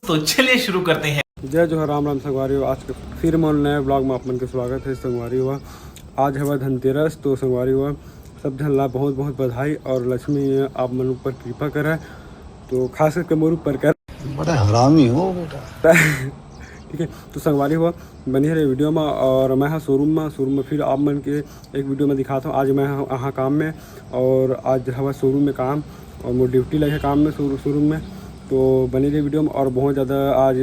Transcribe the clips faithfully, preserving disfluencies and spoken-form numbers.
तो चलिए शुरू करते हैं। जय जोहार, राम राम संगवारी हो। आज के फिर मोर नए ब्लॉग में आप मन के स्वागत है संगवारी हो। आज हवा धनतेरस, तो संगवारी हो, सब झन ला बहुत बहुत बधाई और लक्ष्मी आप मन ऊपर कृपा करे, तो खास करके मोर ऊपर कर। बड़ा हरामी हो बेटा। ठीक है, तो संगवारी हो, बने रहे वीडियो में। और मैं हाँ शोरूम में, शोरूम में फिर आप मन के एक वीडियो में दिखाता हूँ। आज मैं हाँ, हाँ काम में, और आज हवा शोरूम में काम, और मोर ड्यूटी लगे काम में शोरू-, शोरूम में। तो बने रहे वीडियो में। और बहुत ज़्यादा आज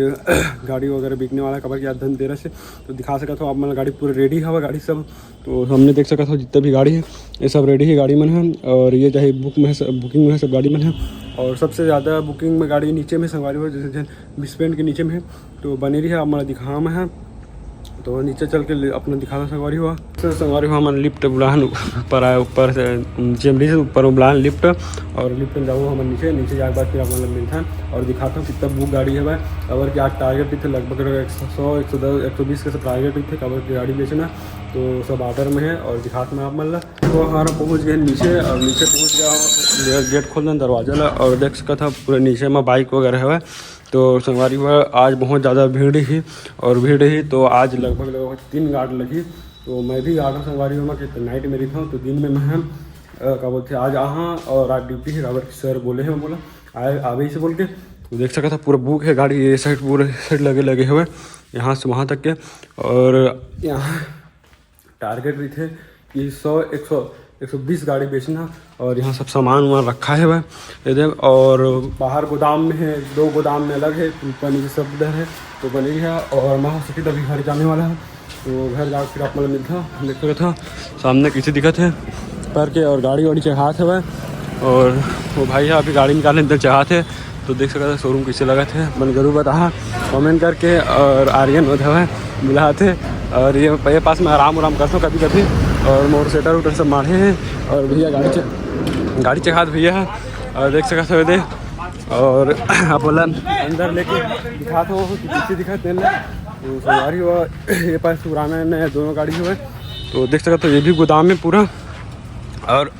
गाड़ी वगैरह बिकने वाला है, काबर कि आज धनतेरस है। तो दिखा सकत हो आप मन, गाड़ी पूरा रेडी हवा, गाड़ी सब। तो सामने देख सकत हो जितना भी गाड़ी है, ये सब रेडी है गाड़ी मन है। और ये चाहे बुक में है, सब बुकिंग में है सब गाड़ी मन है। और सबसे ज़्यादा बुकिंग में गाड़ी नीचे में संगवारी हो, जैसे जन बिस्पेंट के नीचे में है। तो बने रही है, आप मन दिखा में है। तो नीचे चल के ले-, अपना दिखा दो संगवारी हो। तो संगवारी हो, हमन लिफ्ट बुलान ऊपर आए, ऊपर से नीचे में से ऊपर में बुलान लिफ्ट, और लिफ्ट में जाओ हमन नीचे, नीचे जाके बाद फिर आप मन ला मिलथन और दिखाता हूँ कितना बुक गाड़ी है भाई। काबर कि आज टारगेट रहिथे लगभग एक सौ, एक सौ दस, एक सौ बीस के सब टारगेट रहिथे, काबर कि गाड़ी बेचना तो सब ऑर्डर में है। और दिखात में आप मन ला, तो हमारा पहुँच गए नीचे, और नीचे पहुँच गया, गेट खोल देन दरवाजा ला, और देख सकत हो पूरे नीचे में बाइक वगैरह है। तो संगवारी हो, आज बहुत ज़्यादा भीड़ ही, और भीड़ ही तो आज लगभग लगभग तीन गार्ड लगी। तो मैं भी आ रहा संगवारी हो, मैं कि नाइट में रहिथों, तो दिन में मैं हम, अ, का बोलते, आज आहा और रात ड्यूटी है, काबर कि सर बोले हैं बोला आए आवे से बोल के। तो देख सकत हो पूरा बुक है गाड़ी, ये साइड पूरे साइड लगे लगे हुए, यहाँ से वहाँ तक के। और यहाँ टारगेट रहिथे कि सौ, एक सौ, एक सौ बीस गाड़ी बेचना, और यहाँ सब सामान वामान रखा है भाई, ये देख। और बाहर गोदाम में है, दो गोदाम में अलग है, ऊपर नीचे सब उधर है। तो बने रही है, और मैं हो सके तो अभी घर जाने वाला है, तो घर जाके फिर आप मन ला मिलता। देख सकत हो सामने कैसे दिखत है करके, और गाड़ी वाड़ी चढ़ात है भाई, और वो भाई है अभी गाड़ी निकाले अंदर चढ़ात है। तो देख सकत हो शोरूम कैसे लगत है, मन जरूर बताहा कमेंट करके। और आर्यन उधर है बुलात है, और ये, ये पास में आराम उराम करता हूँ कभी कभी। और मोर सेटर उटर सब माढ़े हैं, और भैया गाड़ी च-, गाड़ी चढ़ात भैया है, और देख सकत हो दे। और आप बोला अंदर लेके दिखात हो कि पीछे दिखा तेल। तो संगवारी हो, ये पास पुराना नया दोनों गाड़ी हुए। तो देख सकत हो ये भी गोदाम में पूरा। और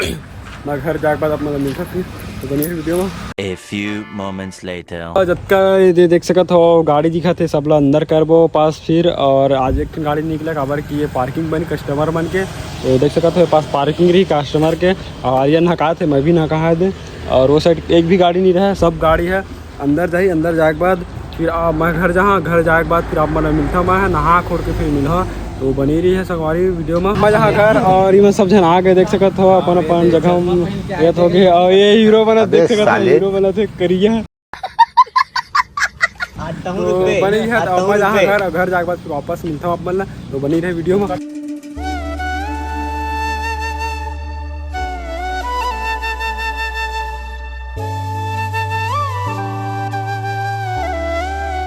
मैं घर जाके बाद आप मन ला मिलता फिर, तो बने रही वीडियो में। A few moments later। और जतका ये दे-, देख सकत हो गाड़ी दिखत है, सब ला अंदर करबो पास फिर। और आज एक ठन गाड़ी निकला, काबर कि ये पार्किंग बनी कस्टमर मन के। तो देख सकत हो ये पास पार्किंग रही कस्टमर के, और आर्यन नहात है, मैं भी नहात है। और वो साइड एक भी गाड़ी नहीं रहा, सब गाड़ी है। अंदर जाही, अंदर जाए के बाद फिर आ, मैं घर जहाँ, घर जाए के बाद फिर आप मन मिलता, मैं नहा खोर के फिर मिलहा। तो बनी रही है संगवारी वीडियो में। मैं जहाँ घर और ये सब झन आ गए, देख सकत हो अपन अपन जगह में ये हो गए। और ये हीरो बनत, अबे देख सकत हो साले। हीरो बनत है करिया। तो बनी है, तो मैं जहाँ घर, घर जाए के बाद फिर वापस मिलता हूँ आप मन ला। तो बनी रहे वीडियो में।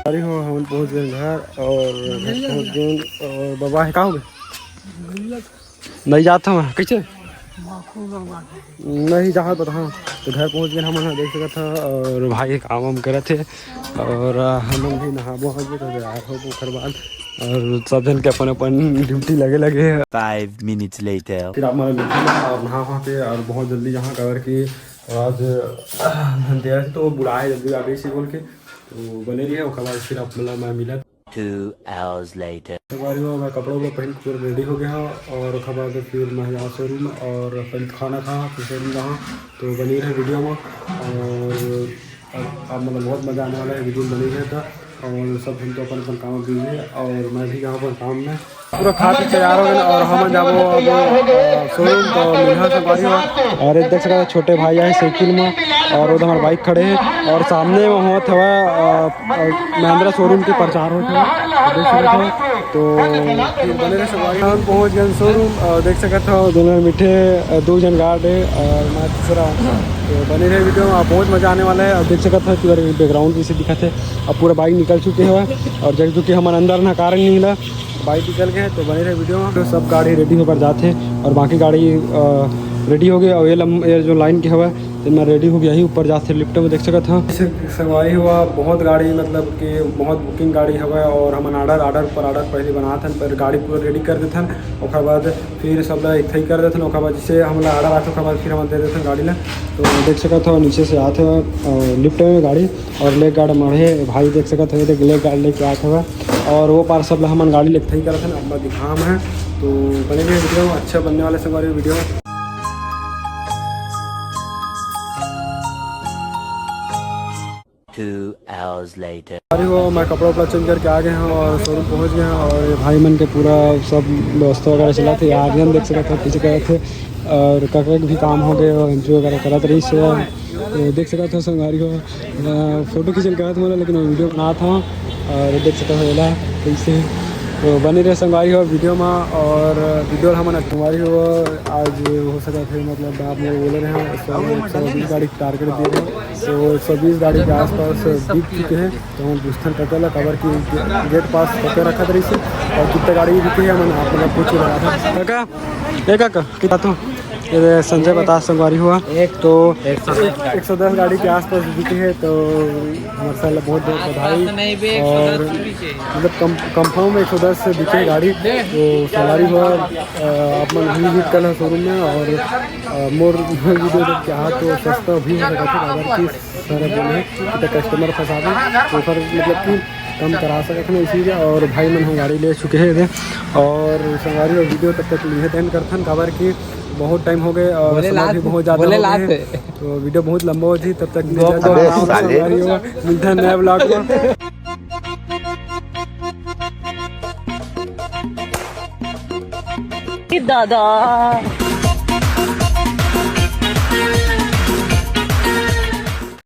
अरे हो, हम पहुँच गए घर और घर पहुँच गए। और बाबा है, कहाँ हो गए? नहीं जाता हूँ, कैसे? नहीं जाता तो हाँ। तो घर पहुँच गए हम, देख सकत हो। और भाई काम वाम करत है, और हम भी नहाबो हबो तो तैयार हो ओकर बाद। और सब झन के अपन अपन ड्यूटी लगे लगे है। Five minutes later। फिर आप मन मिलते हैं और नहा वहा के, और बहुत जल्दी यहाँ काबर कि आज धनतेरस तो बुलाए जल्दी आवे से बोल के, तो बने रहिए, ओकर बाद फिर आप मन ला मैं मिलत। Two hours later। संगवारी हो, मैं कपड़ा उपड़ा पहन के पूरा रेडी हो गया हूँ, और ओकर बाद फिर मैं यहाँ शोरूम और पहले खाना खा, फिर शोरूम रहा। तो बनी रहे वीडियो में, और अब, अब मतलब बहुत मज़ा आने वाला है वीडियो में बने रहे था। और सब हम तो अपन अपन काम में बिजी है, और मैं भी जाऊँ अपन काम में। पूरा खा पी के तैयार हो गए और हम जाबो अब, अ, शोरूम। तो मिलहा संगवारी हो। और एक देख सकते हो छोटे भाई आए साइकिल में, और उधर हमारे बाइक खड़े हैं, और सामने में होत हवा, अ, अ, महिंद्रा शोरूम के प्रचार होत हवा, देख सकते हो। तो फिर बने रहे संगवारी। हम पहुँच गए शोरूम, और देख सकते हो दोनों मीठे, अ, दो जन गार्ड है और मैं तीसरा। तो बने रहे वीडियो में, बहुत मज़ा आने वाला है। और देख सकते हो पूरा बैकग्राउंड जैसे दिखा थे, अब पूरा बाइक निकल चुके हैं, और जब चूँकि हमारे अंदर ना कारण नहीं मिला, बाइक निकल गए। तो बने रहे वीडियो में। तो सब गाड़ी रेडी होकर जाते हैं और बाकी गाड़ी, अ, रेडी हो गई। और ये लम-, ये जो लाइन के हवा तो मैं रेडी हो गया ही, ऊपर जाते लिफ्ट में देख सकत हव। संगवारी हो, बहुत गाड़ी, मतलब कि बहुत बुकिंग गाड़ी हवय और हमन ऑर्डर, ऑर्डर पर ऑर्डर पहले बनात हन, पर गाड़ी पूरा रेडी कर देथन। ओकर बाद फिर सब ला इकट्ठा ही कर देथन। ओकर बाद जैसे हमला ऑर्डर आथे, ओकर बाद फिर हमन दे देथन गाड़ी ला। तो देख सकत हव, नीचे से आत हवय, अ, लिफ्ट में गाड़ी और लेग गार्ड मढ़े भाई देख सकत हव, देख लेग गार्ड लेके आत हवय और वो पार सब ला हमन गाड़ी ले इकट्ठा ही करत हन। अब मैं दिखाम है, तो बने रहिए वीडियो में, अच्छा बनने वाला संगवारी वीडियो। Two hours later. अरे हो, मैं कपड़ा उपड़ा चेंज करके आ गए हैं और शोरूम पहुंच गए हैं और ये भाई मन के पूरा सब व्यवस्था वगैरह चला थे। आर्यन देख सकत हो पीछे गए थे और काका के भी काम हो गए और एंट्री वगैरह करत रही से। तो देख सकत हो संगवारी हो, अ, फोटो खींचल गलत मोला, लेकिन मैं वीडियो बनात हूँ और देख सकत हो एला कैसे। तो बने रहे संगवारी हो वीडियो में और वीडियो हमन संगवारी हो आज हो सकत है, मतलब आप लोग बोले रहे हैं, एक सौ बीस गाड़ी टारगेट दे रहे हैं। तो एक सौ बीस गाड़ी के आसपास बिक चुके हैं। तो हम पूछथन काका ला, काबर कि गे-, गेट पास करके रखत रहिस हे और कितना गाड़ी बिके हे, हमन आप मन ला पूछ रहा था। काका, ए काका, कितना तो ये संजय बता संगवारी हो, एक तो एक सौ दस गाड़ी के आसपास बिके हे। तो हमारे साल बहुत बहुत बधाई और मतलब कम, कंफर्म एक सौ दस से बिके गाड़ी। तो संगवारी हो, अ, आप मन भी विजिट कर लो शोरूम में और, अ, मोर वीडियो देख के हाँ तो सस्ता भी हो सकता है, काबर कि सर बोले कि तो कस्टमर फंसा दे, तो सर मतलब कि कम करा सकत हन इसी के। और भाई मन हम गाड़ी ले चुके हैं इधर। और संगवारी हो वीडियो तब तक इहे एंड करथन, काबर कि बहुत टाइम हो गए और बोले समय लात, भी बहुत ज़्यादा बोले हो गए लात। हैं। तो वीडियो बहुत लंबा हो जी, तब तक के लिए दो, जय दो, अबे साले। संगवारी हो, मिलते हैं नए ब्लॉग में। दादा।